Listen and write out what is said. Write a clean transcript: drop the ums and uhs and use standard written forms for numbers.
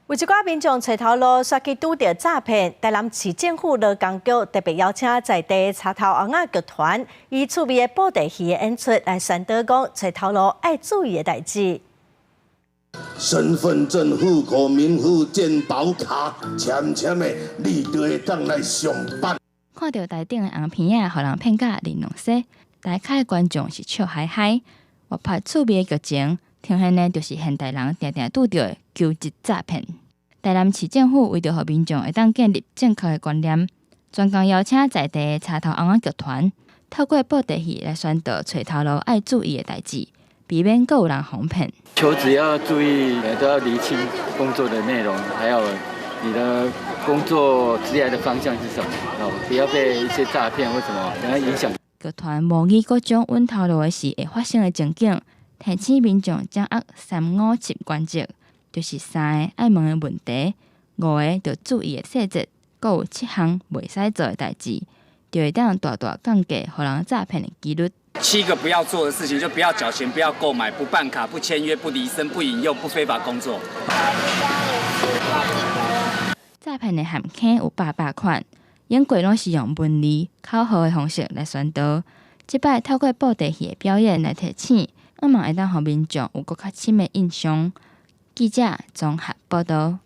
有一寡民眾揣頭路，煞去拄著詐騙。台南市政府勞工局特別邀請在地柴頭尪仔劇團，以趣味的布袋戲的演出來宣導講揣頭路愛注意的代誌。身份證、戶口名簿、健保卡，簽簽的，你就會當來上班。看著台頂的紅鼻仔，予人騙甲面攏洗，台跤的觀眾是笑嗨嗨。活潑趣味的劇情，呈現的就是現代人定定拄著的求職詐騙。台南市政府為著予民眾會當建立正確的觀念，專工邀請在地的柴頭尪仔劇團，透過布袋戲來宣導揣頭路愛注意的代誌，避免閣有人予騙。求職要注意，都要釐清工作的內容，還有你的工作職業的方向是什麼，哦，不要被一些詐騙或什麼等下影響。劇團模擬各種揾頭路的時會發生的情景，提醒民眾掌握三五七原則，就是三個愛問的問題，五個著注意的細節，閣有七項袂使做的代誌，就會當大大降低予人詐騙的幾率。七個不要做的事情，就不要繳錢，不要購買，不辦卡，不簽約，不離身，不引誘，不非法工作。詐騙的陷坑有百百款，用過攏是用文字、口號的方式來宣導。這擺透過布袋戲的表演來提醒，向望會當予民眾有閣較深的印象。記者綜合報導。